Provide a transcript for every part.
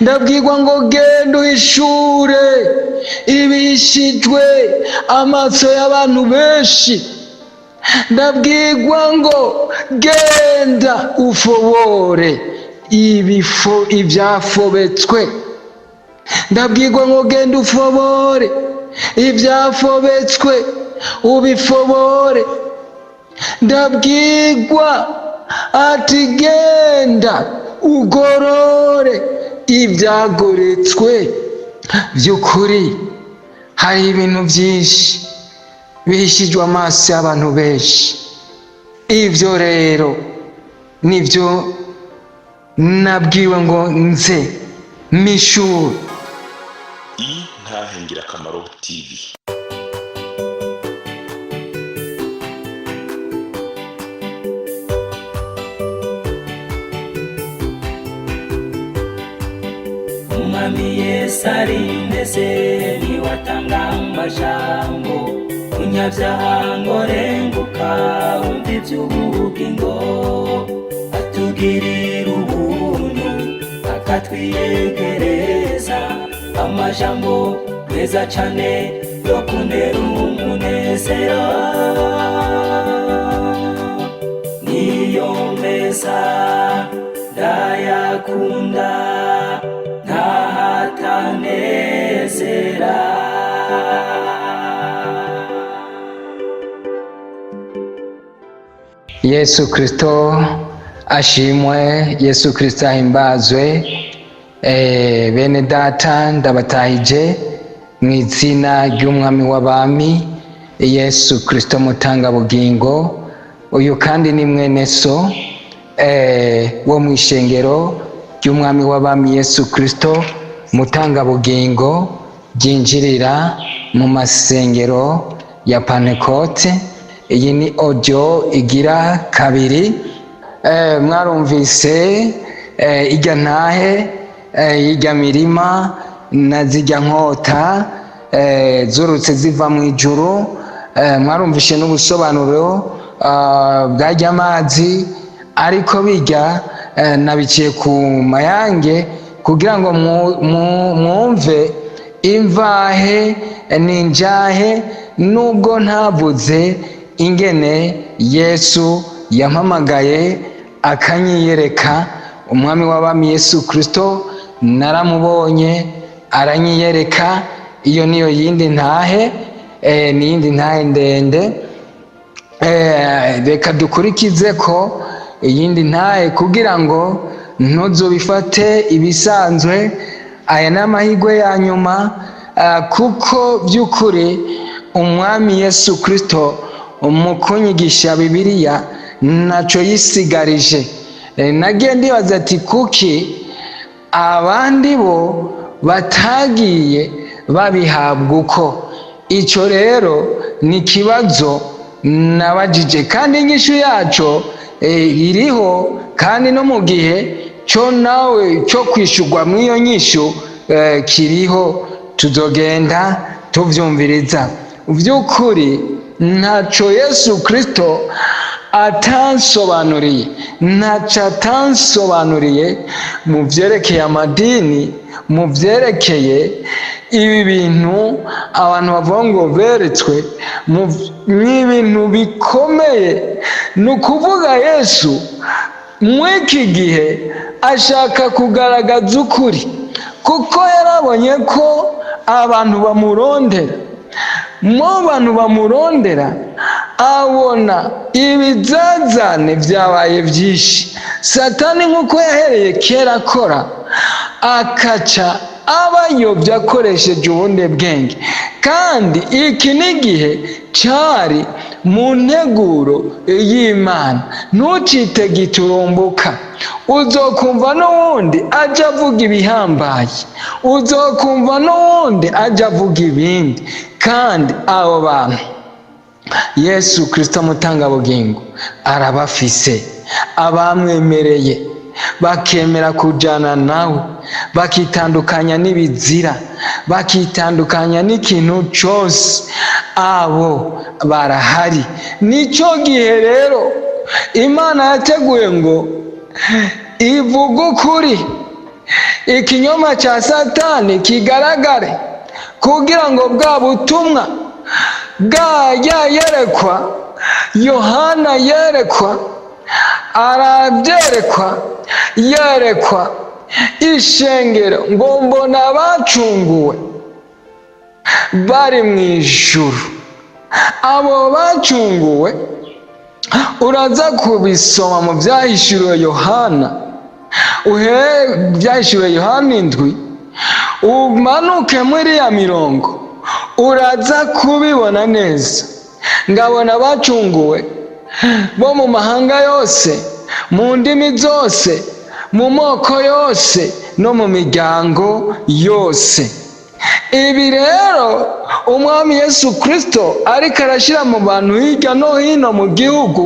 Ndabwirwa ngo genda uhishure ibihishijwe amaso y'abantu benshi. Ndabwirwa ngo genda ufobore ibyafobetswe. Ndabwirwa ngo genda ufobore ibyafobetswe, ubifobore. Ndabwirwa ati genda ugorore ibyagoretswe. By'ukuri hari ibintu byinshi bihishijwe amaso y'abantu benshi. Ibyo rero nibyo nabwiwe ngo nze mpishure. Intahe Ngirakamaro TV. Umwami Yesu ari mbese niwe atanga amajambo, munyabyaha ngo renguka wumva iby'ubugingo, atugirira ubuntu akatwiyegereza amajambo meza cane yo kuntera umunezero, niyo meza ndayakunda ntahatanezera. Yesu Kristo ashimwe, Yesu Kristo ahimbazwe. Bene data, ndabatahije mu izina ry'Umwami w'Abami Yesu Kristo mutangabugingo. Uyu kandi ni mwene so wo mu ishengero ry'Umwami w'Abami Yesu Kristo mutangabugingo, ryinjirira mu masengero ya Pantekote. Iyi ni audio igira kabiri. Mwarumvise ijya ntahe, ijya mirima na zijya nkota zurutse ziva mu ijuru. Mwarumvishe n'ubusobanuro bwajya amazi, ariko bijya nabiciye ku mayange kugira ngo mwumve imvahe n'injahe, nubwo ntavuze ingene Yesu yampamagaye akanyiyereka. Umwami w'Abami Yesu Kristo naramubonye aranyiyereka. Iyo niyo yindi ntahe, ni yindi ntahe ndende. Reka dukurikize ko iyindi ntahe kugira ngo ntuzubifate ibisanzwe. Aya ni amahirwe ya nyuma, kuko by'ukuri Umwami Yesu Kristo mu kunyigisha Bibiliya ntacyo yisigarije. Nagiye ndibaza ati kuki abandi bo batagiye babihabwa uko? Icyo rero ni ikibazo nabajije, kandi inyishu yaco iriho, kandi no mu gihe cyo nawe cyo kwishurwa mw'iyo nyishu kiriho, tuzogenda tuvyumviriza. By'ukuri ntaco Yesu Kristo atansobanuriye, ntaco atansobanuriye mu vyerekeye amadini, mu vyerekeye ibi bintu abantu bavuga ngo beretswe, ni ibintu bikomeye. Ni ukuvuga Yesu mw'iki gihe ashaka kugaragaza ukuri, kuko yarabonye ko abantu bamurondera. Mu bantu bamurondera abona ibizazane byabaye byinshi. Satani nk'uko yahereye kera akora, akaca abayobya akoresheje ubundi bwenge. Kandi iki ni igihe cyari mu nteguro y'Imana. Ntucite giturumbuka, uzokumva n'uwundi ajya avuga ibihambaye, uzokumva n'uwundi ajya avuga ibindi. Kandi abo bantu Yesu Kristo mutangabugingo arabafise, abamwemereye bakemera kujana nawe, bakitandukanya n'ibizira, bakitandukanya n'ikintu cyose, abo barahari. Nicyo gihe rero Imana yateguye ngo ivuge ukuri. Ikinyoma cya Satani kigaragare, kugira ngo bwa butumwa bwa yerekwa Yohana yerekwa, arabyerekwa, yerekwa ishengero ngo mbona abacunguwe bari mu ijuru. Abo bacunguwe uraza kubisoma mu Byahishuriwe Yohana, uhe Byahishuriwe Yohana 7, umanuke muri ya mirongo, uraza kubibona neza. Ngabona abacunguwe bo mu mahanga yose, mu ndimi zose, mu moko yose no mu miryango yose. Ibi rero Umwami Yesu Kristo ariko arashyira mu bantu hirya no hino mu gihugu,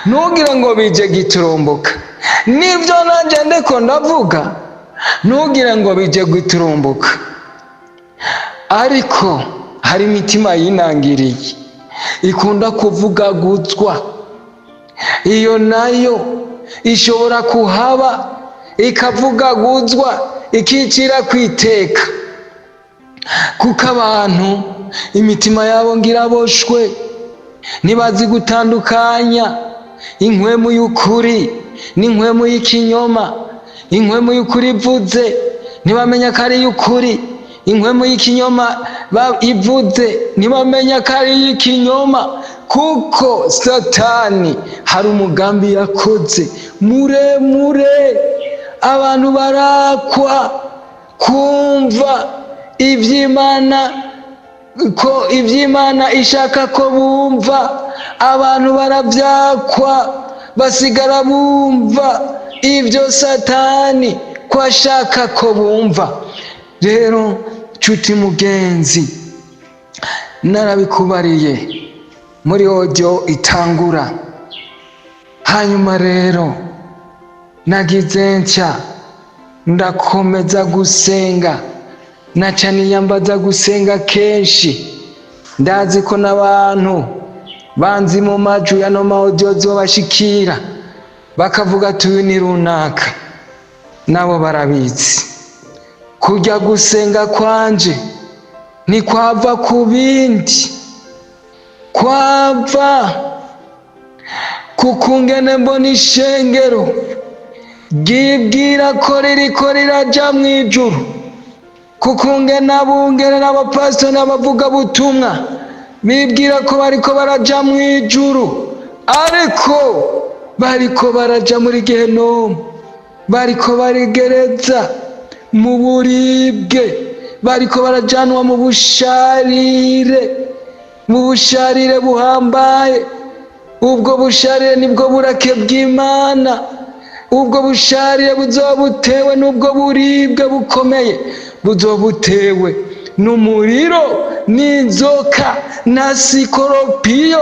ntugire ngo bije giturumbuka. Nibyo nanjye ndiko ndavuga, ntugire ngo bije giturumbuka. Ariko hari imitima yinangiriye ikunda kuvugaguzwa, iyo nayo ishobora kuhaba ikavugaguzwa, ikicira kwiteka, kuko abantu imitima yabo ngiraboshwe, ntibazi gutandukanya inkwemu y'ukuri n'inkwemu y'ikinyoma. Inkwemu y'ukuri ivuze ntibamenya ko ari iy'ukuri, inkwemu y'ikinyoma ivuze ntibamenya ko ari iy'ikinyoma, kuko Satani hari umugambi yakoze muremure. Abantu barakwa kumva iby'Imana, ko iby'Imana ishaka ko bumva. Abantu barabyakwa, basigara bumva ibyo Satani ko ashaka ko bumva. Rero nshuti mugenzi, narabikubariye muri audio itangura. Hanyuma rero nagize nshya, ndakomeza gusenga, naca niyambaza gusenga kenshi. Ndazi ko n'abantu banzi mu majwi ya no ma audio zobashikira, bakavuga ati uyu ni runaka, nabo barabizi. Kujya gusenga kwanje ntikwava ku bindi, kwava kukungene mbona ishengero ryibwira ko ririko riraja mw'ijuru, kukungene abungere n'abapasiteri n'abavugabutumwa bibwira ko bariko baraja mw'ijuru, ariko bariko baraja muri gehenomu, bariko barigereza mu buribwe, bariko barajanwa mu busharire, mu busharire buhambaye. Ubwo busharire nibwo burake bw'Imana, ubwo busharire buzoba butewe n'ubwo buribwe bukomeye, buzoba butewe n'umuriro n'inzoka na sikoropiyo,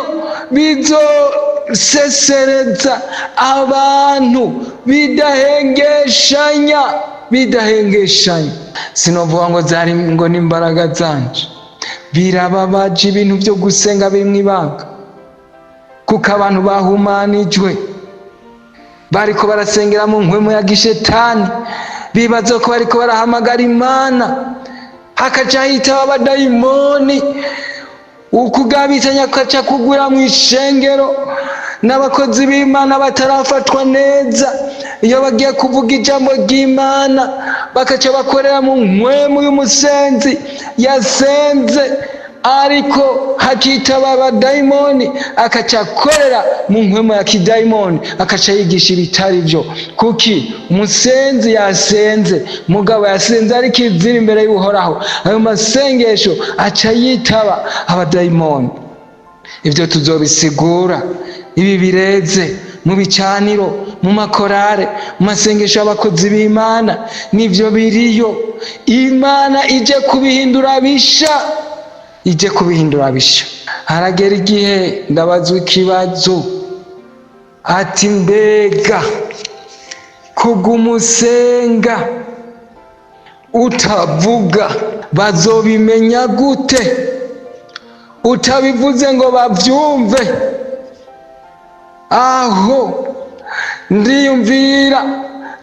bizosesereza abantu bidahengeshanya, bidahengeshanya. Sinovuga ngo zari ngo n'imbaraga zanje. Birababaje ibintu byo gusenga biri mw'ibanga, kuko abantu bahumanijwe, bariko barasengera mu nkwemu ya gishetani, bibaza ko bariko barahamagara Imana, hakaca hitaba abadayimoni, ukugabitanya kukaca kugwira mw'ishengero. N'abakozi b'Imana batarafatwa neza, iyo bagiye kuvuga ijambo ry'Imana bakaca bakorera mu nkwemu y'umusenzi yasenze, ariko hakitaba abadayimoni, akaca akorera mu nkwemu ya kidayimoni, akaca yigisha ibitari byo. Kuki umusenzi yasenze, mugabo yasenze ariko izira imbere y'Uhoraho, ayo masengesho aca yitaba abadayimoni. Ibyo tuzobisigura, ibi bireze mu bicaniro, mu makorare, mu masengesho y'abakozi b'Imana, nivyo biriyo. Imana ije kubihindura bisha, ije kubihindura bisha. Haragera igihe ndabazwa ikibazo ati mbega kugumusenga utavuga bazobimenya gute? Utabivuze ngo bavyumve. Aho ndiyumvira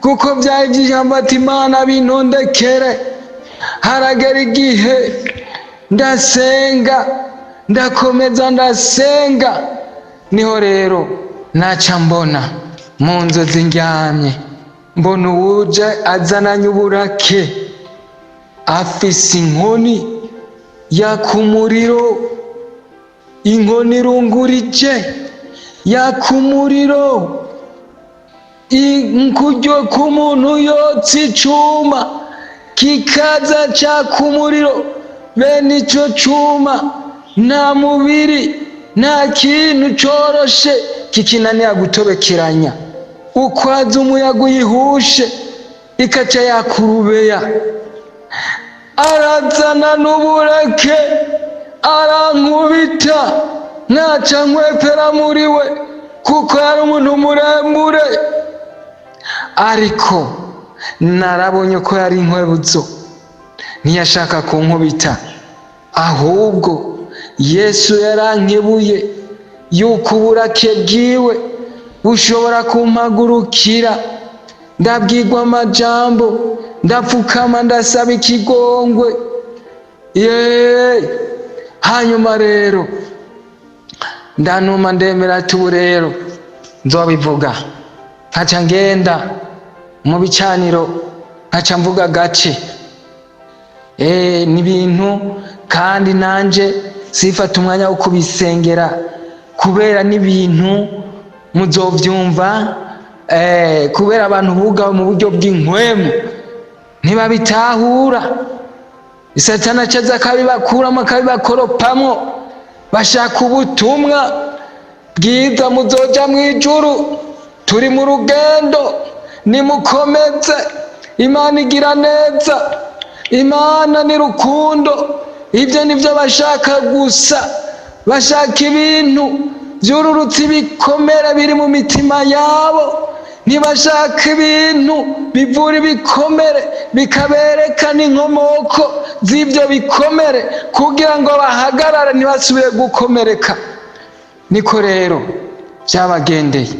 Kuko byari by'ijambo ati Imana bintondekere. Haragera igihe ndasenga, ndakomeza ndasenga. Niho rero naca mbona mu nzozi ndyamye, mbona uwuje azananye uburake, afise inkoni yaka umuriro, inkoni irungurije yaka umuriro, nkuryo k'umuntu yotsa icuma kikaza caka umuriro. Bene ico cuma nta mubiri, nta kintu coroshe kikinanira gutobekeranya. Ukwaza umuyaga uyihushe ikaca yakurubeya. Arazana n'uburake arankubita, ntaca nkwepera muri we kuko yari umuntu muremure, ariko narabonye ko yari inkwebuzo, ntiyashaka kunkubita, ahubwo Yesu yarankebuye yuko uburake bwiwe bushobora kumpagurukira. Ndabwirwa amajambo, ndapfukama, ndasaba ikigongwe. Ye, hanyuma rero ndanuma, ndemera ati ubu rero nzobivuga. Nkaca ngenda mu bicaniro, nkaca mvuga gace. Ni ibintu kandi nanje sifata umwanya wo kubisengera, kubera n'ibintu muzovyumva, kubera abantu bugawe mu buryo bw'inkwemu ntibabitahura. Satani acaza akabibakuramo, akabibakoropamwo. Bashaka ubutumwa bwiza, muzoja mw'ijuru, turi mu rugendo, nimukomeze, Imana igira neza, Imana ni rukundo. Ibyo nibyo bashaka gusa, bashaka ibintu byururutse ibikomere biri mu mitima yabo, ntibashaka ibintu bivura ibikomere bikabereka n'inkomoko z'ibyo bikomere kugira ngo bahagarare ntibasubire gukomereka. Niko rero byabagendeye.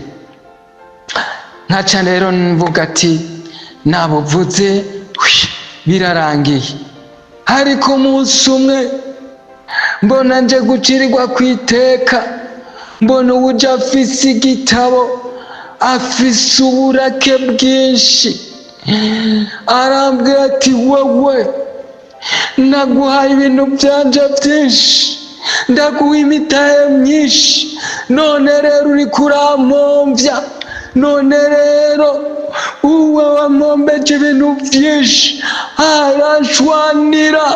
Nkaca rero mvuga ati nabuvuze birarangiye. Ariko umunsi umwe mbona nje gucirirwa ku iteka, mbona uwuja afise igitabo, afise uburake bwinshi, arambwira ati wowe naguhaye ibintu byanje byinshi, ndaguha imitahe myinshi, none rero uri kurampombya, none rero uwe wampombeje ibintu byinshi. Arashwanira,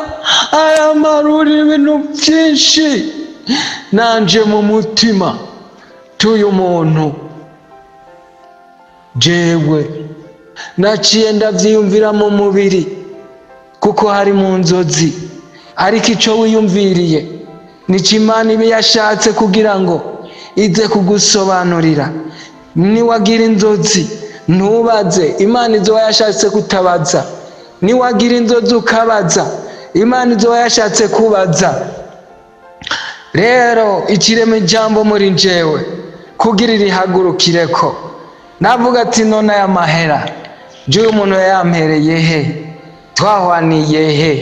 aramarura ibintu byinshi. Nanje mu mutima tuyu muntu jewe naciye ndavyiyumvira mu mubiri, kuko hari mu nzozi, ariko ico wiyumviriye nico Imana iba yashatse kugira ngo ize kugusobanurira. Niwagira inzozi ntubaze, Imana izoba yashatse kutabaza. Niwagira inzozi ukabaza, Imana izoba yashatse kubaza. Rero ikirema ijambo muri njewe kugira irihagurukireko, navuga ati none aya mahera jya umuntu yayampereye he, twahwaniye he,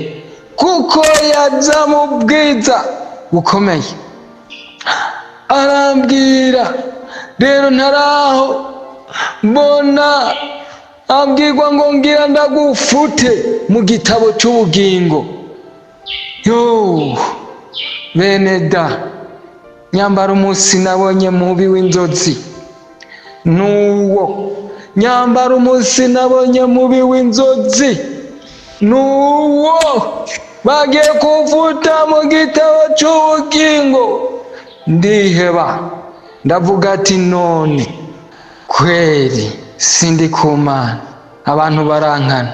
kuko yaza mu bwiza bukomeye. Arambwira rero ntaraho mbona ambwirwa ngo ngira ndagufute mu gitabo cy'ubugingo. Yo bene da, nyambara umunsi nabonye mubi w'inzozi nuwo, nyambara umunsi nabonye mubi w'inzozi nuwo, bagiye kuvuta mu gitabo cy'ubugingo. Ndiheba, ndavuga ati none kweri sindi ku Mana, abantu barankana,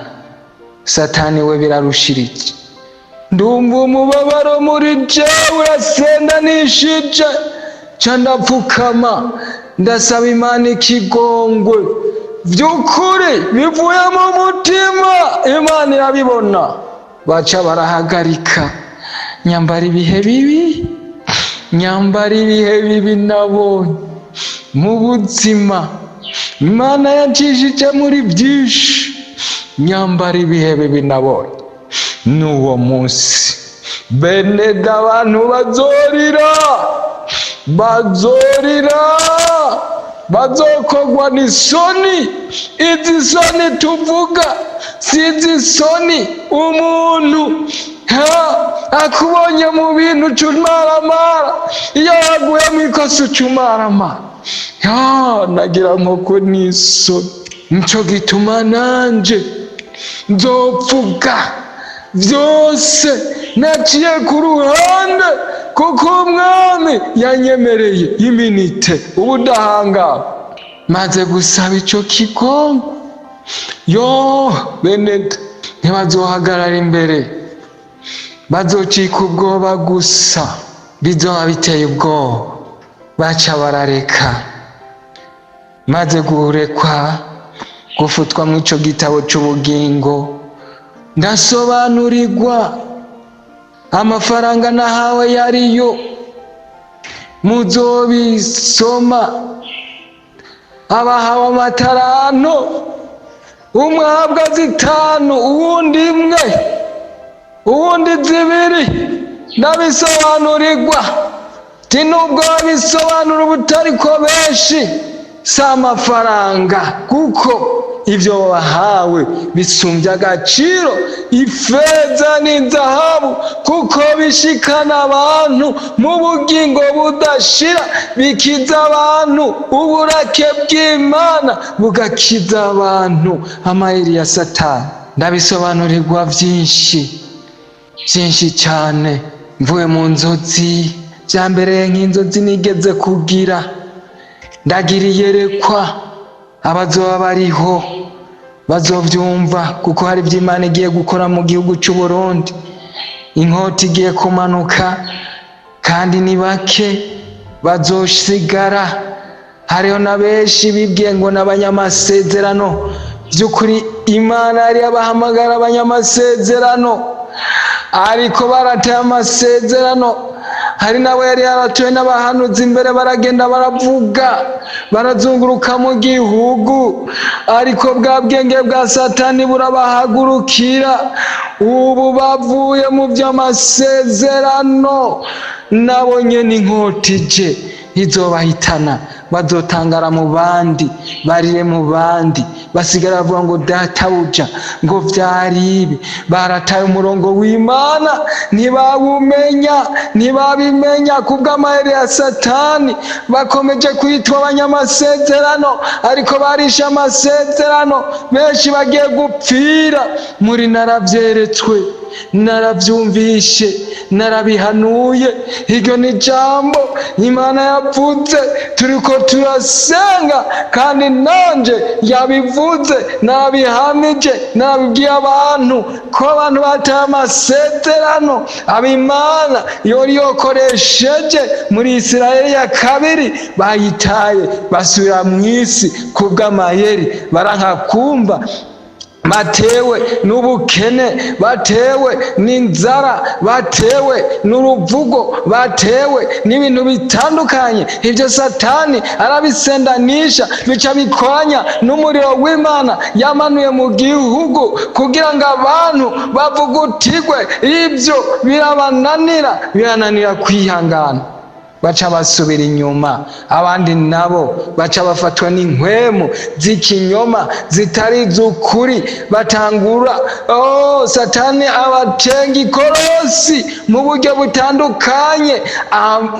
Satani we birarushirije. Ndumva umubabaro muri jewe urasenda nishije, ca ndapfukama ndasaba Imana ikigongwe vy'ukuri bivuye mu mutima. Imana irabibona, baca barahagarika. Nyambara ibihe bibi, nyambara ibihe bibi nabonye mu buzima. Imana yancishije muri byinshi, nyambara ibihe bibi nabonye n'uwo munsi. Bene abantu bazorira, bazorira, bazokogwa n'isoni. Izi soni tuvuga si izi soni umuntu ha akubonye mu bintu ucumaramara, iyo waguye mu ikosa ucumaramara. Ha, nagira nkoko n'isoni. Nico gituma nanje nzopfuka byose naciye ku ruhande, kuko umwami yanyemereye iminite ubudahangarwa. Maze gusaba ico kigongo, yo beneda, ntibazohagarara imbere, bazocika ubwoba gusa. Bizoba biteye ubwoba, baca barareka. Maze gurekwa gufutwa mu ico gitabo c'ubugingo, ndasobanurirwa amafaranga nahawe yariyo. Muzobisoma. Abahawe amataranto, umwe ahabwa 5, uwundi 1, uwundi 2. Ndabisobanurirwa ti nubwo babisobanura ubutariko benshi, si amafaranga, kuko ibyo bahawe bisumbya agaciro ifeza n'inzahabu, kuko bishikana abantu mu bugingo budashira, bikiza abantu uburake bw'Imana, bugakiza abantu amayeri ya Satani. Ndabisobanurirwa byinshi byinshi cyane. Mvuye mu nzozi, byambereye nk'inzozi nigeze kugira, ndagira iyerekwa. Abazoba bariho bazovyumva, kuko hari ibyo Imana igiye gukora mu gihugu c'u Burundi. Inkota igiye kumanuka, kandi ni bake bazosigara. Hariho na benshi bibwiye ngo n'abanyamasezerano. By'ukuri Imana yari yabahamagara abanyamasezerano, ariko barataye amasezerano. Hari nabo yari yaratoye n'abahanuzi imbere, baragenda baravuga, barazunguruka mu gihugu, ariko bwa bwenge bwa Satani burabahagurukira. Ubu bavuye mu by'amasezerano, nabo nyene inkota ije izobahitana. Bazotangara mu bandi, barire mu bandi, basigara bavuga ngo databuja, ngo vyari ibi. Barataye umurongo w'Imana, ntibawumenya, ntibabimenya kubw'amayeri ya Satani. Bakomeje kwitwa abanyamasezerano, ariko barishe amasezerano. Benshi bagiye gupfira muri. Naravyeretswe, naravyumvishe, narabihanuye. Iryo ni jambo Imana yavuze, turiko turasenga, kandi nanje yabivuze, nabihamije, nabibwiye abantu ko abantu bataye amasezerano. Abimana yori yokoresheje muri Isirayeli ya kabiri bayitaye, basubira mu isi kubw'amayeri, baranka kumva, batewe n'ubukene, batewe n'inzara, batewe n'uruvugo, batewe n'ibintu bitandukanye. Ibyo Satani arabisendanisha, bica bikwanya n'umuriro w'Imana yamanuye mu gihugu kugira ngo abantu bavugutirwe. Ibyo birabananira, birananira kwihangana, baca basubira inyuma. Abandi nabo baca bafatwa n'inkwemu z'ikinyoma zitari iz'ukuri, batangura Satani abacenga ikorosi mu buryo butandukanye.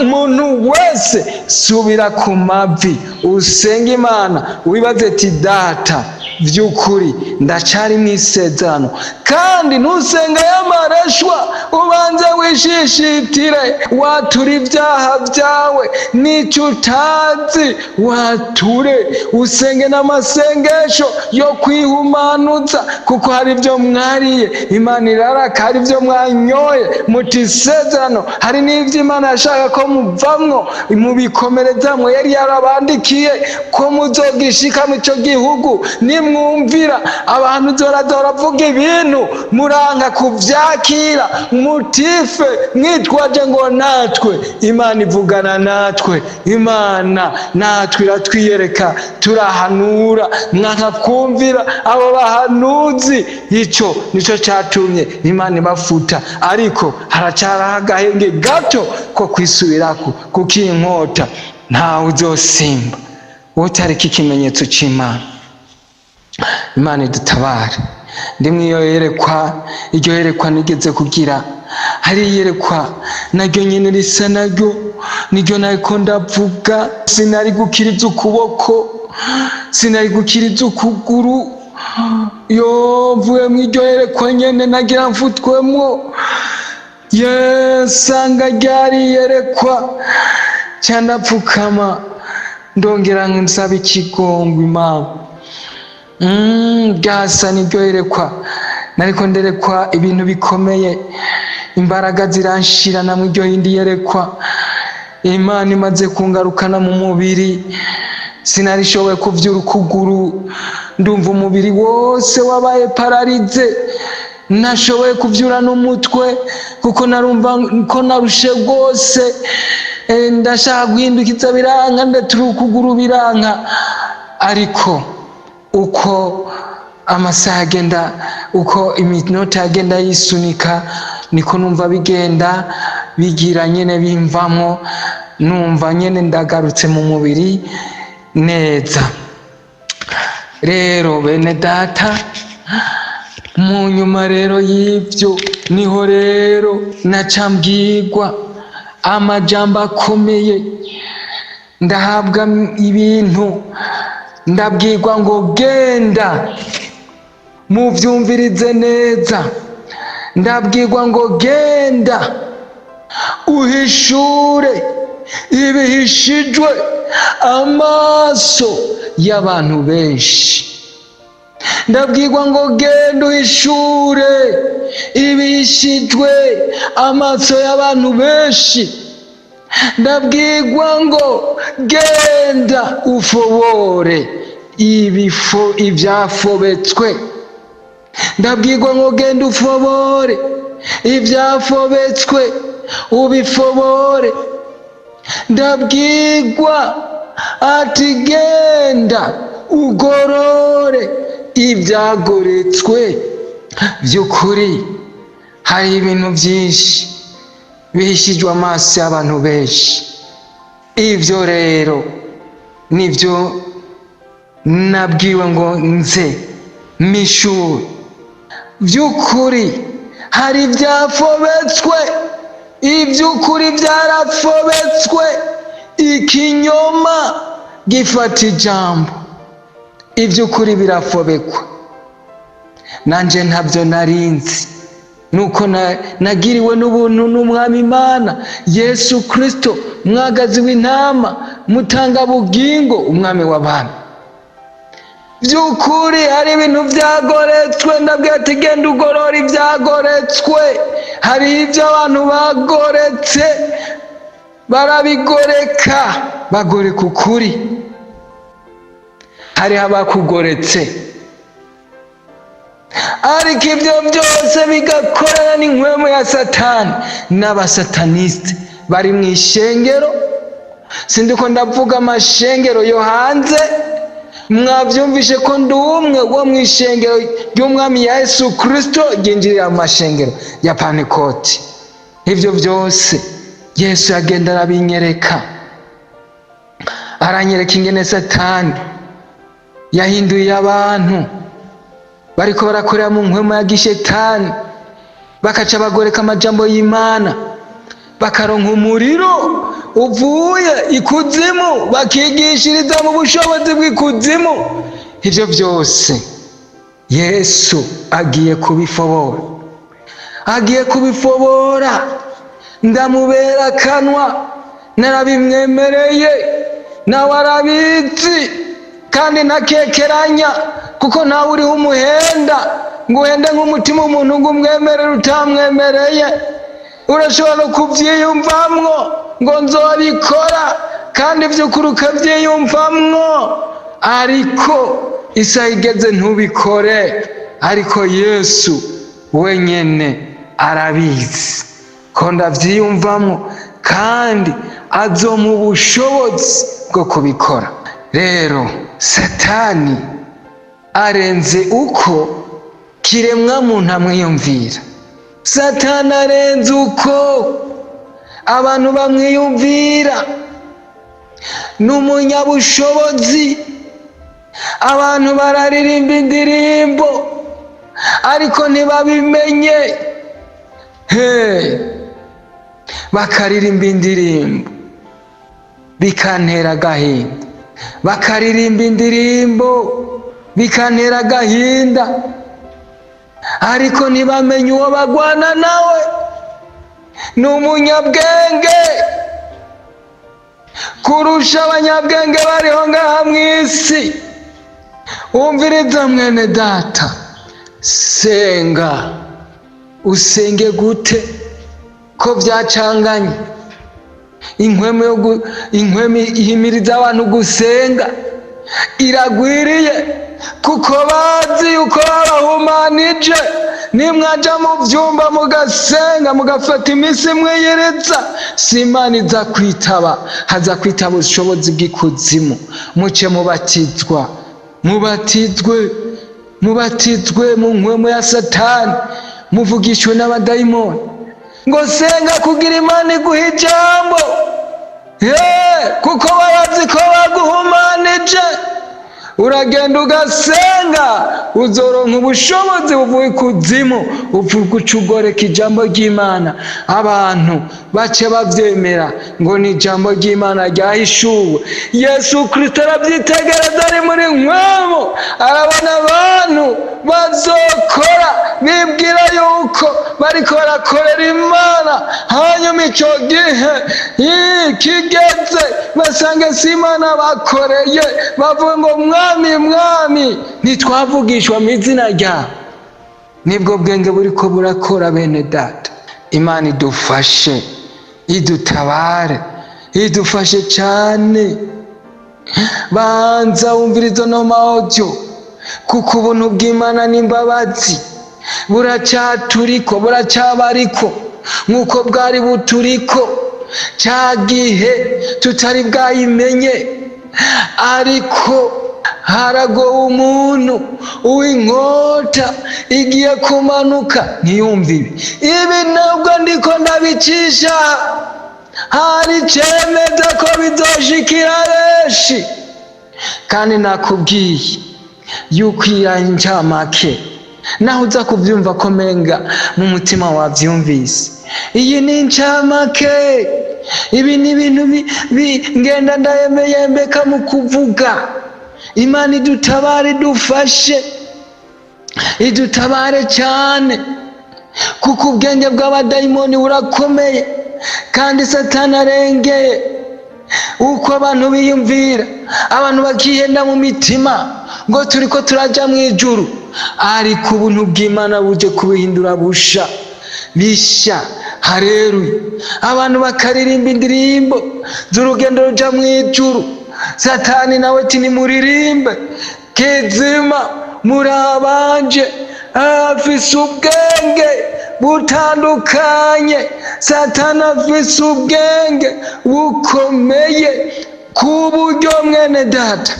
Umuntu wese subira ku mavi, usenge Imana, wibaze ati data, vy'ukuri ndacari mw'isezerano. Kandi ntusenga y'amareshwa, ubanze wishishitire, wature ibyaha byawe n'icyo utazi, wature, usenge n'amasengesho yo kwihumanuza, kuko hari ibyo mwariye Imana iraraka, hari ibyo mwanyoye muti isezerano, hari n'ibyo Imana yashaka ko muvamwo mubikomerezamwo, yari yarabandikiye ko muzogishika mu ico gihugu nimwumvira. Abantu zoraza baravuga ibintu muranka kuvyakira, mutife mwitwaje ngo natwe Imana ivuga. ivugana natwe, Imana natwe iratwiyereka, turahanura, mwanka kumvira abo bahanuzi. Ico nico catumye Imana ibafuta, ariko haracaraho agahenge gato ko kwisubirako, kuko iyi nkota ntawe uzosimba utariko ikimenyetso c'Imana. Imana idutabare. Ndi mw'iyo yerekwa, iryo yerekwa nigeze kugira, hari iyerekwa naryo nyene risa naryo, niryo nariko ndavuga. Sinari gukiriza ukuboko, sinari gukiriza ukuguru. Yo, mvuye mw'iryo yerekwa nyene nagira mfutwemwo, yesanga ryari iyerekwa, ca ndapfukama ndongera nsaba ikigongwe Imana. Ryasa niryo yerekwa nariko nderekwa ibintu bikomeye, imbaraga ziranshirana mw'iryo yindi yerekwa. Imana imaze kungarukana mu mubiri, sinarishoboye kuvyura ukuguru, ndumva umubiri wose wabaye pararize, nashoboye kuvyura n'umutwe kuko narumva ko narushe rwose. Ndashaka guhindukiza biranka, ndatura ukuguru biranka, ariko uko amasaha agenda, uko iminota yagenda yisunika, niko numva bigenda bigira nyene bimvamwo, numva nyene ndagarutse mu mubiri neza. Rero bene data, mu nyuma rero y'ivyo niho rero naca mbwirwa amajambo akomeye, ndahabwa ibintu, ndabwirwa ngo genda muvyumvirize neza, ndabwirwa ngo genda uhishure ibihishijwe amaso y'abantu benshi, ndabwirwa ngo genda uhishure ibihishijwe amaso y'abantu benshi, ndabwirwa ngo genda ufobore ivyafobetswe, ndabwirwa ngo genda ufobore ivyafobetswe ubifobore, ndabwirwa ati genda ugorore ivyagoretswe. Vy'ukuri hari ibintu vyinshi bihishijwe amaso y'abantu benshi. Ivyo rero nivyo nabwiwe ngo nze mpishure. Vy'ukuri hari ivyafobetswe, ivy'ukuri vyarafobetswe, ikinyoma gifata ijambo, ivy'ukuri birafobekwa. Nanje ntavyo narinzi, nuko nagiriwe n'ubuntu n'Umwami Imana Yesu Kristo, mwagazi w'intama, mutangabugingo, umwami w'abami. Vy'ukuri hari ibintu vyagoretswe, ndabwira ati genda ugorora ivyagoretswe. Hari ivyo abantu bagoretse, barabigoreka, bagoreka ukuri. Hariho abakugoretse, ariko ivyo vyose bigakorana n'inkwemu ya Satani n'abasataniste bari mw'ishengero. Sindiko ndavuga amashengero yo hanze, mwavyumvishe ko ndi umwe wo mw'ishengero ry'Umwami Yesu Kristo ryinjirira mu mashengero ya Pantekoti. Ivyo vyose Yesu yagenda arabinyereka, aranyereka ingene Satani yahinduye abantu bariko barakorera mu nkwemu ya gishetani, bakaca bagoreka amajambo y'Imana, bakaronka umuriro uvuye ikuzimu, bakigishiriza mu bushobozi bw'ikuzimu. Ivyo vyose Yesu agiye kubifobora, agiye kubifobora. Ndamubera akanwa, narabimwemereye, nawe arabizi, kandi ntakekeranya, kuko ntawe uriho umuhenda ngo uhende nk'umutima umuntu ngo umwemerere utamwemereye. Urashobora no kuvyiyumvamwo ngo nzobikora, kandi vy'ukuri ukavyiyumvamwo, ariko isaha igeze ntubikore. Ariko Yesu wenyene arabizi ko ndavyiyumvamwo, kandi azomuha ubushobozi bwo kubikora. Rero Satani arenze uko kiremwa muntu amwiyumvira. Satani arenze uko abantu bamwiyumvira. Ni umunyabushobozi. Abantu bararirimba indirimbo ariko ntibabimenye. Hey, bakaririmba indirimbo bikantera agahinda, bakaririmba indirimbo bikantera agahinda, ariko ntibamenye uwo bagwana nawe. Ni umunyabwenge kurusha abanyabwenge bariho ngaha mu isi. Wumviriza mwene data, senga. Usenge gute ko byacanganye? Inkwemu yo inkwemu ihimiriza abantu gusenga iragwiriye, kuko bazi yuko babahumanije. Nimwaja mu byumba mugasenga, mugafata iminsi mwiyiriza, si Imana iza kwitaba, haza kwitaba ubushobozi bw'ikuzimu. Muce mubatizwa, mubatizwe, mubatizwe mu nkwemu ya Satani, muvugishwe n'abadayimoni. Ngo senga kugira Imana iguhe ijambo, kuko babazi ko baguhumanije. Uragenda ugasenga, uzoronka ubushobozi buvuye ikuzimu, uvuga uca ugoreka ijambo ry'Imana, abantu bace bavyemera ngo ni ijambo ry'Imana ryahishuwe. Yesu Kristo aravyitegereza ari muri nkwemu, arabona abantu bazokora bibwira yuko bariko barakorera Imana, hanyuma ico gihe kigeze basange si Imana bakoreye, bavuga ngo mwami mwami, ntitwavugishwa mu izina ryawe. Nibwo bwenge buriko burakora bene data. Imana idufashe, idutabare, idufashe cyane. Banza wumviriza no audio, kuko ubuntu bw'Imana n'imbabazi buracyaturiko, buracyabariko nk'uko bwari buturiko cya gihe tutari bwayimenye. Ariko haragowe umuntu uw'inkota igiye kumanuka ntiyumve ibi. Ibi ntabwo ndiko ndabicisha, hari icemeza ko bizoshikira benshi. Kandi nakubwiye yuko iya ncamake, naho uza kubyumva ko menga mu mutima wabyumvise, iyi ni incamake. Ibi ni ibintu ngenda ndayemeyembeka mu kuvuga. Imana idutabare, idufashe, idutabare cyane, kuko ubwenge bw'abadayimoni burakomeye, kandi Satani arengeye uko abantu biyumvira. Abantu bakihenda mu mitima ngo turiko turaja mu ijuru, ariko ubuntu bw'Imana buje kubihindura busha bisha. Hareruye! Abantu bakaririmba indirimbo z'urugendo ruja mu ijuru. Satani nawe ati nimuririmbe kizima, murabanje. Afise ubwenge butandukanye. Satani afise ubwenge bukomeye ku buryo mwene data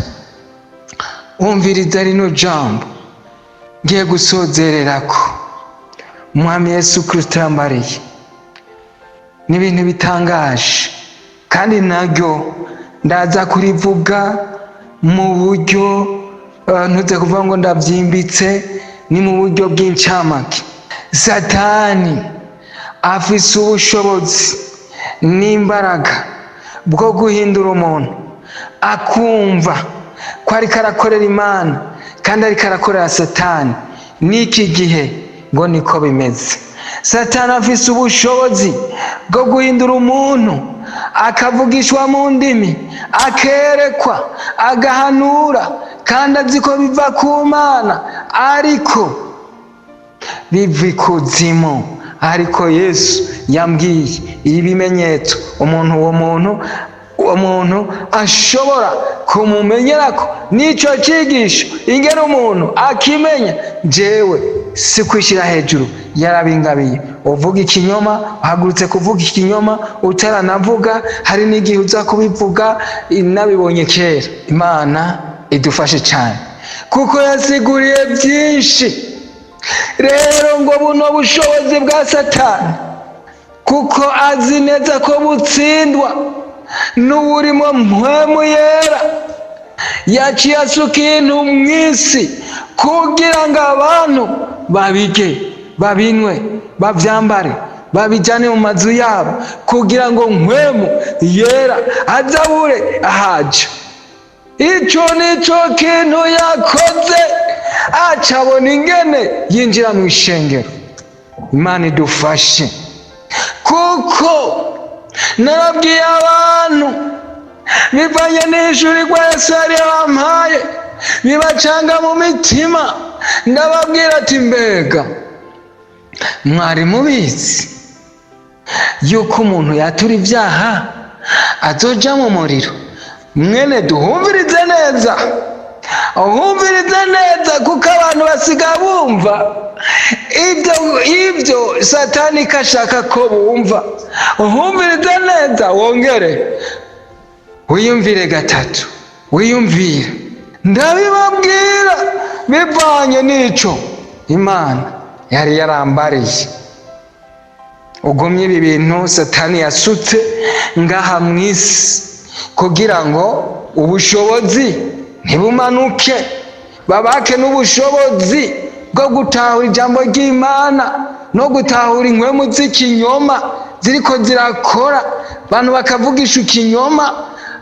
wumviriza rino jambo ngiye gusozererako. Umwami Yesu Kristo yambariye ni ibintu bitangaje, kandi naryo ndaza kurivuga mu buryo ntuze kuvuga ngo ndabyimbitse, ni mu buryo bw'incamake. Satani afise ubushobozi n'imbaraga bwo guhindura umuntu akumva ko ariko arakorera Imana kandi ariko arakorera Satani. N'iki gihe ngo niko bimeze. Satani afise ubushobozi bwo guhindura umuntu akavugishwa mu ndimi, akerekwa, agahanura, kandi azi ko biva ku Mana, ariko biva ikuzimu. Ariko Yesu yambwiye ibimenyetso umuntu uwo muntu uwo muntu ashobora kumumenyerako n'icyo cyigisho, ingene umuntu akimenya. Jewe Si kwishyira hejuru, yarabingabiye. Uvuga ikinyoma, uhagurutse kuvuga ikinyoma utaranavuga, hari n'igihe uza kubivuga nabibonye kera. Imana idufashe cyane kuko yasiguriye byinshi. Rero ngo buno bushobozi bwa Satani, kuko azi neza ko butsindwa n'uwurimo Mpwemu Yera, yaciye asuka ibintu mu isi kugira ngo abantu babige, babinwe, babyambare, babijyane mu mazu yabo, kugira ngo Mpwemu Yera azabure ahaja. Icyo nicyo kintu yakoze, acabona ingene yinjira mu ishengero. Imana idufashe, kuko narabwiye abantu bivanye n'ijuru rwa Yesu yari yabampaye, bibacanga mu mitima. Ndababwira ati: "Mbega mwari mubizi yuko umuntu yatura ibyaha azoja mu muriro?" Mwene duhumvirize neza, uhumvirize neza, kuko abantu basiga bumva ibyo Satani kashaka ko bumva. Uhumvirize neza, wongere wiyumvire gatatu, wiyumvire. Ndabibabwira bivanye n'ico Imana yari yarambariye. Ugumye ibi bintu Satani yasutse ngaha mu isi kugira ngo ubushobozi ntibumanuke, babake n'ubushobozi bwo gutahura ijambo ry'Imana no gutahura inkwemu z'ikinyoma ziriko zirakora abantu, bakavugisha ikinyoma,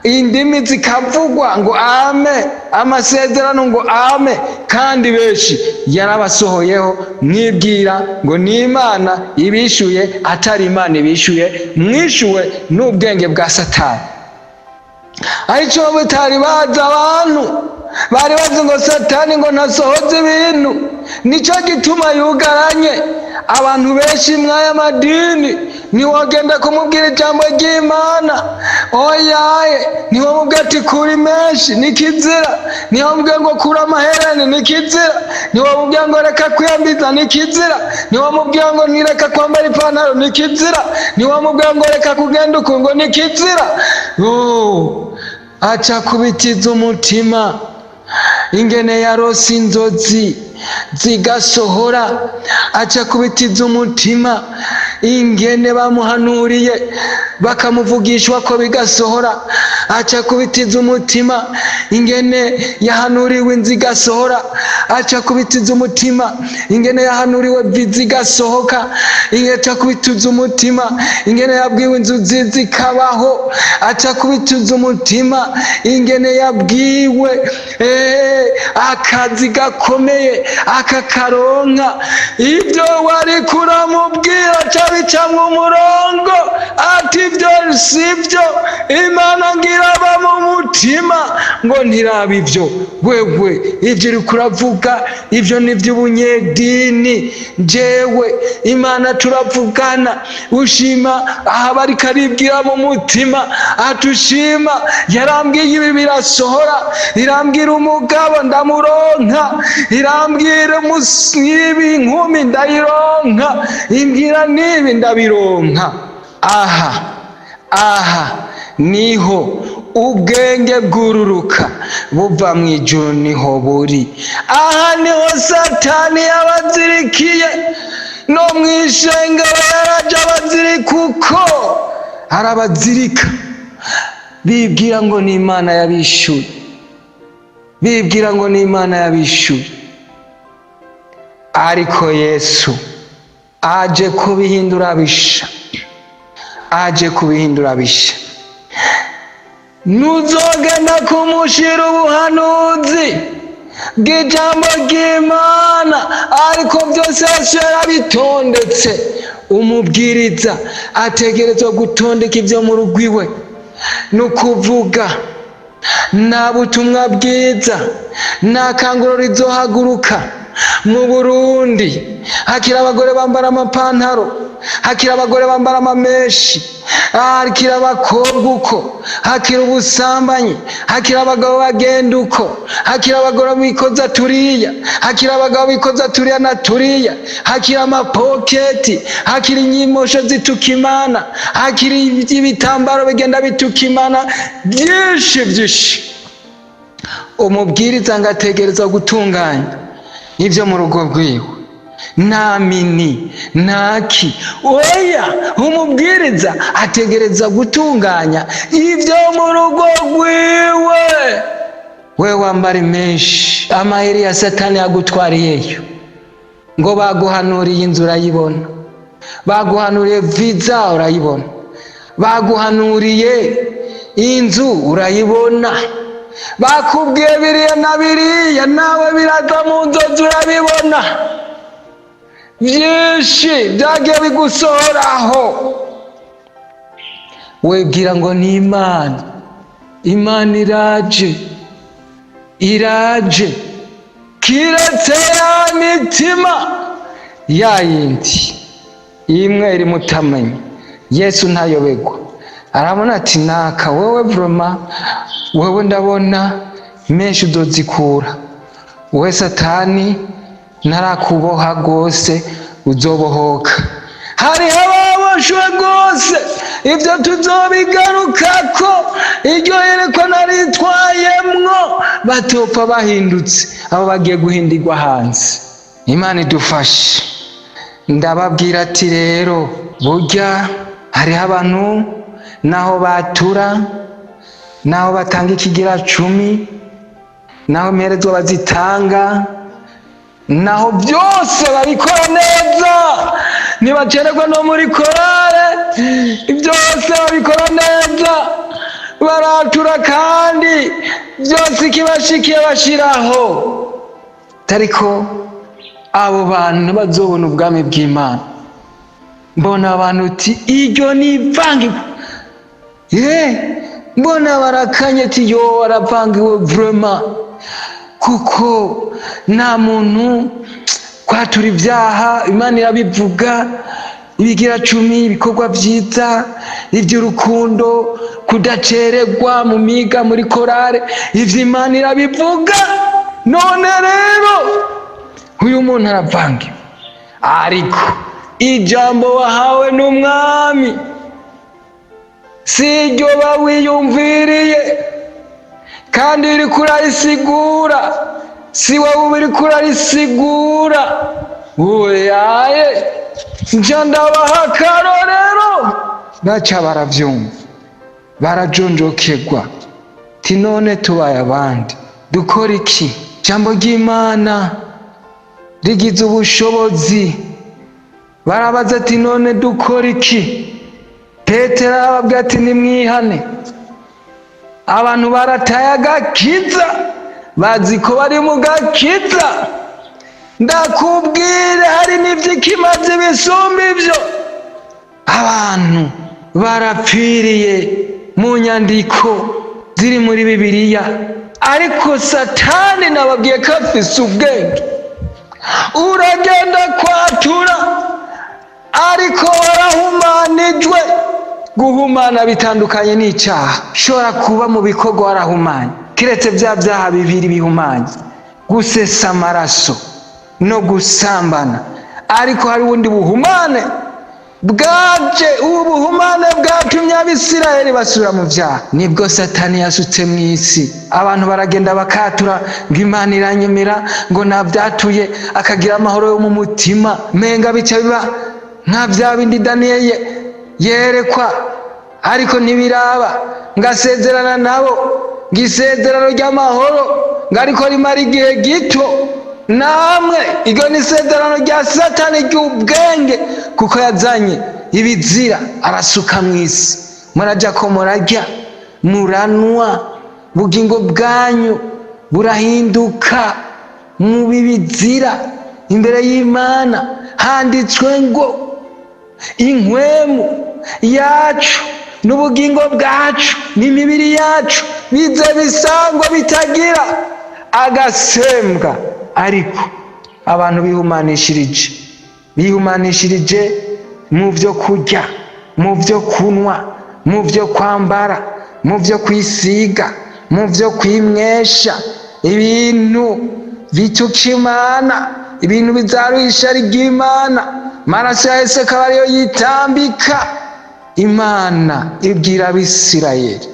indimi zikavugwa ngo ame, amasezerano ngo ame, kandi benshi yarabasohoyeho, mwibwira ngo ni Imana ibishuye, atari Imana ibishuye, mwishuwe n'ubwenge bwa Satani. Ariko batari bazi, abantu bari bazi ngo Satani ngo ntasohoze ibintu. Nicyo gituma yugaranye abantu benshi mw'aya madini. Ntiwagenda kumubwira ijambo ry'Imana, oyaye. Ntiwamubwira ati: "Kura menshi ni kizira." Ntiwamubwira ngo: "Kura amahereni ni kizira." Ntiwamubwira ngo: "Reka kwiyambiza ni kizira." Ntiwamubwira ngo: "Ntireka kwambara ipantaro ni kizira." Ntiwamubwira ngo: "Reka kugenda uku," ngo ni kizira. Oh, aca kubitiza umutima ingene yarose inzozi zigasohora, aca kubitiza umutima ingene bamuhanuriye bakamuvugishwa ko bigasohora, aca kubitiza umutima ingene yahanuriwe inzu igasohora, aca kubitiza umutima ingene yahanuriwe viza igasohoka, aca kubitiza umutima ingene yabwiwe inzu zikabaho, aca kubitiza umutima ingene yabwiwe akazi gakomeye akakaronka. Ibyo wari kuramubwira aca bicamwo umurongo, ati: "Ibyo sibyo Imana ngiraba mu mutima ngo ntiraba ibyo. Wewe ibyo uri kuravuga, ibyo ni iby'ubunyedini. Njyewe Imana turavugana." Ushima aha bariko aribwira mu mutima ati: "Ushima yarambwiye ibi birasohora, irambwira umugabo ndamuronka, irambwira ibi inkumi ndayironka, imbwira n'ibi ndabironka." Aha niho ubwenge bwururuka buva mu ijuru, niho buri. Aha niho Satani yabazirikiye no mu ishengero, yaraje abazirika uko arabazirika, bibwira ngo ni Imana yabishyuye, bibwira ngo ni Imana yabishyuye. Ariko Yesu aje kubihindura bisha, aje kubihindura bisha. Ntuzogenda kumushira ubuhanuzi bw'ijambo ry'Imana, ariko byose Yesu yarabitondetse. Umubwiriza ategerezwa gutondeka ibyo mu rugo iwe. Ni ukuvuga nta butumwa bwiza, nta kanguro rizohaguruka mu Burundi hakiri abagore bambara amapantaro, hakiri abagore bambara amamenshi. Hakiri abakobwa uko, hakiri ubusambanyi, hakiri abagabo bagenda uko, hakiri abagore bikoza turiya, hakiri abagabo bikoza turiya na turiya, hakiri amapoketi, hakiri inyimosho zituka Imana, hakiri ibitambaro bigenda bituka Imana, byinshi byinshi. Umubwiriza ngo ategereza gutunganya ibyo mu rugo rwiwe, nta mini ntaki, oya, umubwiriza ategereza gutunganya ibyo mu rugo rwiwe. We wambara menshi, amaheri ya Satani yagutwariyeyo, ngo baguhanuriye inzu urayibona, baguhanuriye viza urayibona, baguhanuriye inzu urayibona, bakubwiye biriya na biriya, nawe biraza mu nzozi urabibona. Byinshi byagiye bigusohoraho, wibwira ngo ni Imana. Imana iraje, iraje, kiretse ya mitima ya yindi imwe iri mutamenya. Yesu ntayobegwa, arabona ati naka wewe vroma, wewe ndabona menshi uzozikura, we Satani ntarakuboha rwose, uzobohoka. Hariho ababoshwe rwose, ibyo tuzobigarukako. Iryo yerekwa naritwayemwo, batopfa bahindutse, abo bagiye guhindirwa hanze. Imana idufashe. Ndababwira ati rero burya hariho abantu naho batura, naho batanga ikigira cumi, naho imperezwa bazitanga, naho byose babikora neza, ntibacererwa no muri korale, byose babikora neza, baratura, kandi byose ikibashikiye bashiraho. Ariko abo bantu bazobona ubwami bw'Imana. Mbona abantu uti iryo ni ivangirwa, ye mbona barakanye ati yo waravangiwe vraiment, kuko nta muntu kwatura ibyaha, Imana irabivuga, ibigira cumi, ibikorwa byiza, iby'urukundo, kudacererwa mu miga, muri korale, ivyo Imana irabivuga. None rero uyu muntu aravangiwe, ariko ijambo wahawe n'umwami si iryo bawiyumviriye, kandi uriko urarisigura si wowe uriko urarisigura. Oyaye, nja ndabaha akarorero, baca baravyumva, barajonjokegwa ti none tubaye abandi dukora iki? Ijambo ry'Imana rigize ubushobozi. Barabaza ati none dukora iki? Petero arababwira ati nimwihane. Abantu barataye agakiza, bazi ko bari mu gakiza. Ndakubwire, hari n'ivy'ikimazi bisumba ivyo. Abantu barapfiriye mu nyandiko ziri muri Bibiliya, ariko Satani nababwiye ko afise ubwenge. Uragenda kwatura, ariko warahumanijwe. Guhumana bitandukanye n'icyaha. Ushobora kuba mu bikorwa warahumanye, kiretse bya byaha bibiri bihumanye, gusesa amaraso no gusambana. Ariko hari ubundi buhumane bwaje, ubu buhumane bwatumye Abisirayeli basubira mu byaha, nibwo Satani yasutse mu isi. Abantu baragenda bakatura ngo Imana iranyemera, ngo nabyatuye, akagira amahoro yo mu mutima, menga bica biba nka bya bindi Daniyeli yerekwa, ariko ntibiraba, ngasezerana nabo ngo isezerano ry'amahoro, ngo ariko rimara igihe gito. Namwe iryo ni isezerano rya Satani ry'ubwenge, kuko yazanye ibizira arasuka mu isi. Murajya ko murarya, muranwa, bugingo bwanyu burahinduka mu bibizira imbere y'Imana. Handitswe ngo inkwemu yacu n'ubugingo bwacu n'imibiri yacu bize bisangwa bitagira agasembwa. Ariko abantu bihumanishirije mu byo kurya, mu byo kunywa. Mu byo kwambara, mu byo kwisiga, mu byo kwimwesha, ibintu bituka Imana, ibintu bizaruhisha ry'Imana, maraso ya Yesu akaba ariyo yitambika. Imana ibwira Abisirayeli,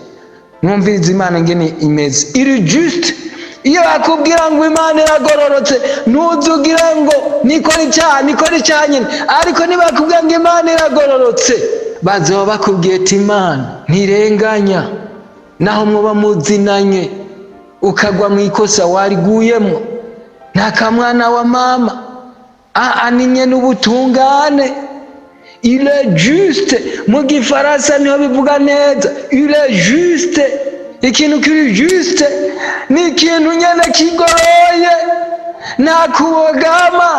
mwumvirize Imana ingene imeze, iri juste. Iyo bakubwira ngo Imana iragororotse, ntuzugire ngo nikora icyaha, nikora icyaha nyine. Ariko nibakubwira ngo Imana iragororotse, bazoba bakubwiye ati Imana ntirenganya. Naho muba muzinanye, ukagwa mu ikosa, wariguyemo, nta kamwana wa mama, aninye n'ubutungane. Il est juste, mu Gifaransa niho bivuga neza, il est juste. Ikintu kiri juste ni ikintu nyene kigoroye, nta kubogama.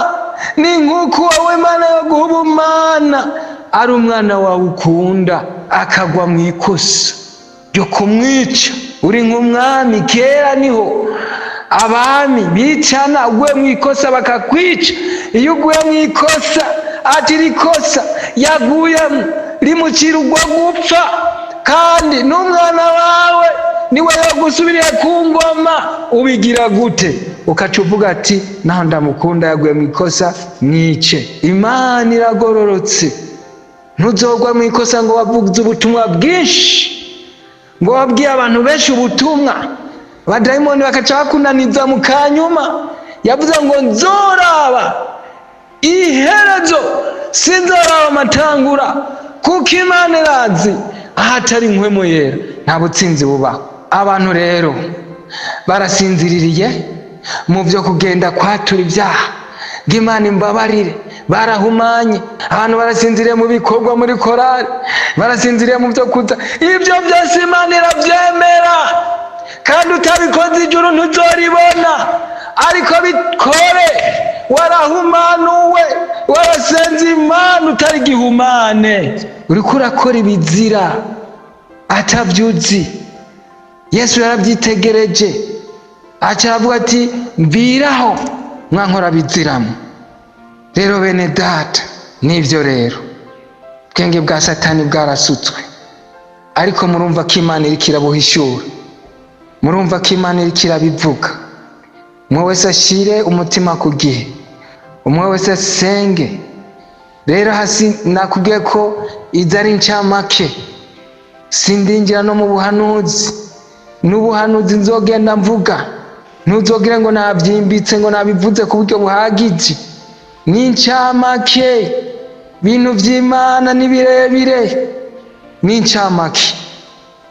Ni nk'uko wowe Imana yo guha ubumana, ari umwana wawe ukunda, akagwa mu ikosa ryo kumwica. Uri nk'umwami, kera niho abami bicana, uguye mu ikosa bakakwica. Iyo uguye mu ikosa, ati iri kosa yaguyemo rimucira urwo gupfa, kandi n'umwana wawe niwe yagusubiriye ku ngoma, ubigira gute? Ukaca uvuga ati naho ndamukunda, yaguye mu ikosa, mwice. Imana iragororotse. Ntuzogwa mu ikosa ngo wavuze ubutumwa bwinshi, ngo wabwiye abantu benshi ubutumwa, abadayimoni bakaca bakunaniza mu kanyuma. Yavuze ngo nzoraba iherezo, sinzoraba amatangura, kuko Imana irazi ahatari inkwemo yera nta butsinzi bubaho. Abantu rero barasinziririye mu byo kugenda kwatura ibyaha ngo Imana imbabarire, barahumanye. Abantu barasinziriye mu bikorwa muri korari, barasinziriye mu byo kuza. Ibyo byose Imana irabyemera, kandi utabikoze ijuru ntuzoribona. Ariko bikore warahumanuwe, warasenze Imana, utari gihumane, uriko urakora ibizira atabyuzi. Yesu yarabyitegereje, aca aravuga ati mviraho, mwankora biziramo. Rero bene data, nibyo rero, ubwenge bwa Satani bwarasutswe, ariko murumva ko Imana iriko irabuhishura, murumva ko Imana iriko irabivuga. Umwe wese ashyire umutima ku gihe, umwe wese asenge. Rero hasi nakubwiye ko izi ari incamake, sindinjira no mu buhanuzi. N'ubuhanuzi nzogenda mvuga, ntuzogire ngo nabyimbitse, ngo nabivuze ku buryo buhagije. Ni incamake, ibintu by'Imana ni birebire, ni incamake.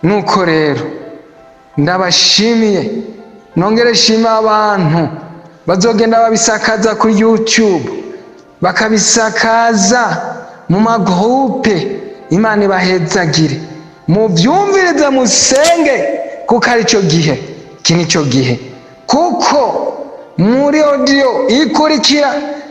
Nuko rero ndabashimiye, nongere shima abantu bazogenda babisakaza kuri YouTube, bakabisakaza mu magroupe. Imana ibahezagire, mubyumvirize, musenge, kuko ari cyo gihe. Iki ni cyo gihe, kuko muri audio ikurikira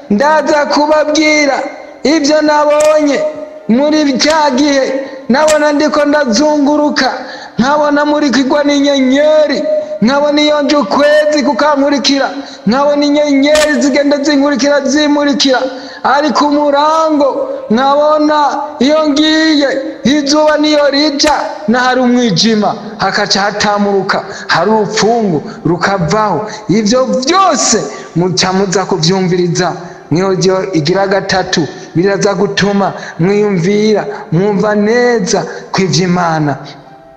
ndaza kubabwira ibyo nabonye muri cya gihe nabona ndiko ndazunguruka, nkabona muri kigwa n'inyenyeri, nkabona iyo nje ukwezi kukankurikira, nkabona inyenyeri zigenda zinkurikira, zimurikira. Ariko umurango nkabona iyo ngiye, izuba niyo rija, n'ahari umwijima hakaca hatamuruka, hari urupfungu rukavaho. Ibyo byose muca muza kuvyumviriza niyo igira gatatu. Biraza gutuma mwiyumvira, mwumva neza ko ivy'Imana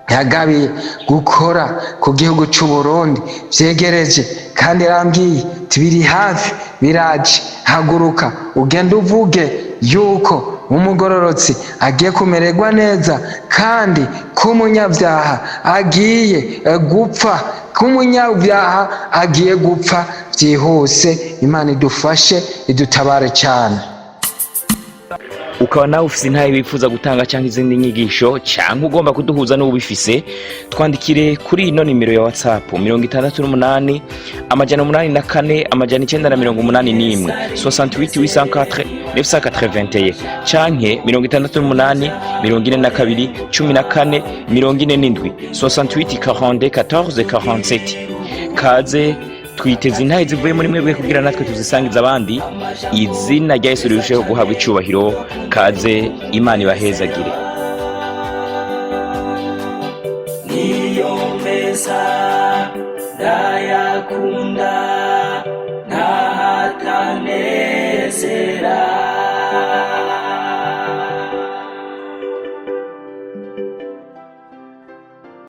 yagabiye gukora ku gihugu c'u Burundi vyegereje, kandi yarambwiye ati biri hafi, biraje. Haguruka ugende uvuge yuko umugororotsi agiye kumererwa neza, kandi ko umunyabyaha agiye gupfa, ko umunyabyaha agiye gupfa byihuse. Imana idufashe, idutabare cyane. Ukaba nawe ufise intahe wifuza gutanga, cyangwa izindi nyigisho, cyangwa ugomba kuduhuza n'ubifise, twandikire kuri ino nimero ya WhatsApp: 68 804 981, 68 804 981, canke 68 42 14 47, 68 42 14 47. Kaze, twiteze intahe zivuye muri mwebwe kugira natwe tuzisangiza abandi, izina rya Yesu rirusheho guhabwa icubahiro. Kaze, Imana ibahezagire. Ndayakunda.